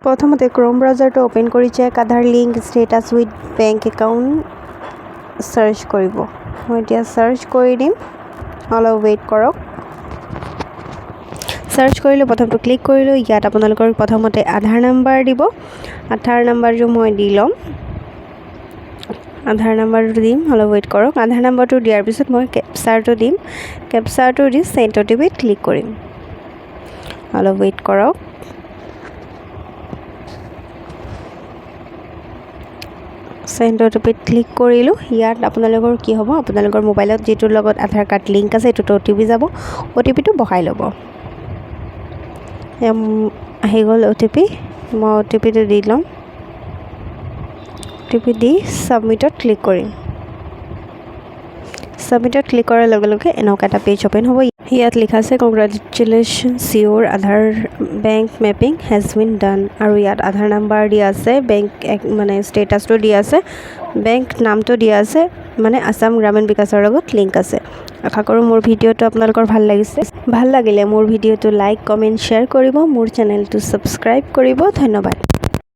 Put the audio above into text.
প্ৰথমতে Chrome ব্ৰাউজাৰটো open কৰি "Check Aadhaar link status with bank account" search কৰিব। মই এতিয়া চাৰ্চ কৰি দিম, অলপ ৱেইট কৰক। চাৰ্চ কৰিলোঁ, প্ৰথমটো ক্লিক কৰিলোঁ। ইয়াত আপোনালোকৰ প্ৰথমতে আধাৰ নাম্বাৰ দিব। আধাৰ নাম্বাৰটো মই দি ল'ম। আধাৰ নাম্বাৰটো দিম, অলপ ৱেইট কৰক। আধাৰ নাম্বাৰটো দিয়াৰ পিছত মই কেপচাৰটো দিম। কেপচাৰটো দি চেণ্ড অ'টিপিত ক্লিক কৰিম। অলপ ৱেইট কৰক। চেণ্ড অ'টিপিত ক্লিক কৰিলোঁ। ইয়াত আপোনালোকৰ কি হ'ব? আপোনালোকৰ মোবাইলত যিটোৰ লগত আধাৰ কাৰ্ড লিংক আছে, সেইটোত অ'টিপি যাব। অ'টিপিটো বহাই ল'ব। আহি গ'ল অ'টিপি। মই অ'টিপিটো দি ল'ম। অ'টিপি দি ছাবমিটত ক্লিক কৰিম। ছাবমিটত ক্লিক কৰাৰ লগে লগে এনেকুৱা এটা পেজ অ'পেন হ'ব। ইয়াত লিখা আছে, "Congratulations, your Aadhaar bank mapping has been done." আৰু ইয়াত আধাৰ নাম্বাৰ দিয়া আছে, বেংক মানে ষ্টেটাছটো দিয়া আছে, বেংক নামটো দিয়া আছে, মানে আছাম গ্ৰামীণ বিকাশৰ লগত লিংক আছে। আশা কৰোঁ মোৰ ভিডিঅ'টো আপোনালোকৰ ভাল লাগিছে। ভাল লাগিলে মোৰ ভিডিঅ'টো লাইক, কমেণ্ট, শ্বেয়াৰ কৰিব, মোৰ চেনেলটো ছাবস্ক্ৰাইব কৰিব। ধন্যবাদ।